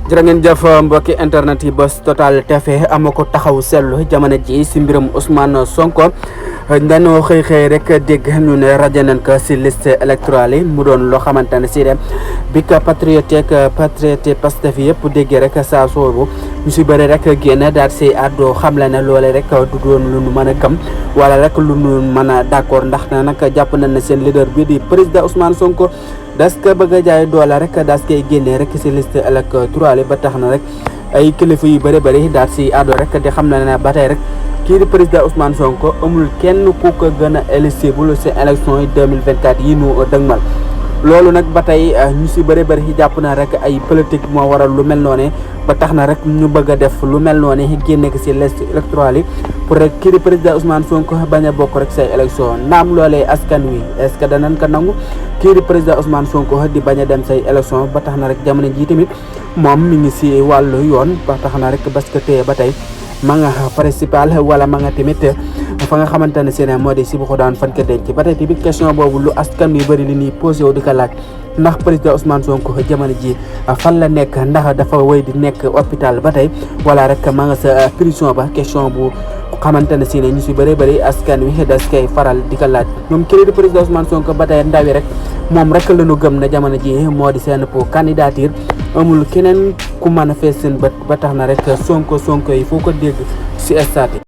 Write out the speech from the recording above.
jërë ngeen jëf mbokki internet yi Buzz Total TV ama ko taxaw seetlu jamono ji si mbirum Ousmane Sonko dañoo xëy rek dégg ñu ne rajo nañ ko si liste électorale yi mu doon loo xamante ne si dem bi ka patriote Pastef yëpp déggee rek saa soobu ñu si bëri rek génn daal si àddoo xamle ne loole rek du doon lu nu mën a gëm wala rek lu nu mën a d'accord ndax nag jàpp nañ ne seen leader bi di président Ousmane Sonko das ko bëgg a jaay doole rek daas koy génnee rek si liste électorale ba tax na rek ay kilifa yu bëri daal si àddoo rek di xam ne ba tey rek kii di président Ousmane Sonko amul kenn ku ko gën a éligible si élection yi 2024 yi nu dëgmal loolu nag ba tey ñu si bëri jàpp na rek ay politique moo waral lu mel noonu ba tax na rek ñu bëgg a def lu mel noonu génne ko si liste électorale yi pour rek kii di président Ousmane Sonko bañ a bokk rek say élection naam loolee askan wi est ce que danañ ko nangu kii di président Ousmane Sonko di bañ a dem say élection ba tax na rek jamono jii tamit moom mi ngi si wàllu yoon ba tax na rek parce que téye ba tey ma nga principal wala ma nga tamit fa nga xamante ne si ne moo di si bu ko daan fan ko denc ba tey tamit question boobu lu askan wi bëri li ñuy posé wu di ko laaj ndax président Ousmane Sonko jamono ji fan la nekk ndax dafa wéy di nekk hôpital ba tey wala rek ma nga sa prison ba question bu xamante ne si ne ñu si bëri askan wi das koy faral di ko laaj moom kii di président Ousmane Sonko ba tey ndawi rek moom rek la ñu gëm na jamono ji moo di seen pour candidature amul keneen ku mën a fees seen bët ba tax na rek Sonko yi foo ko dégg si stade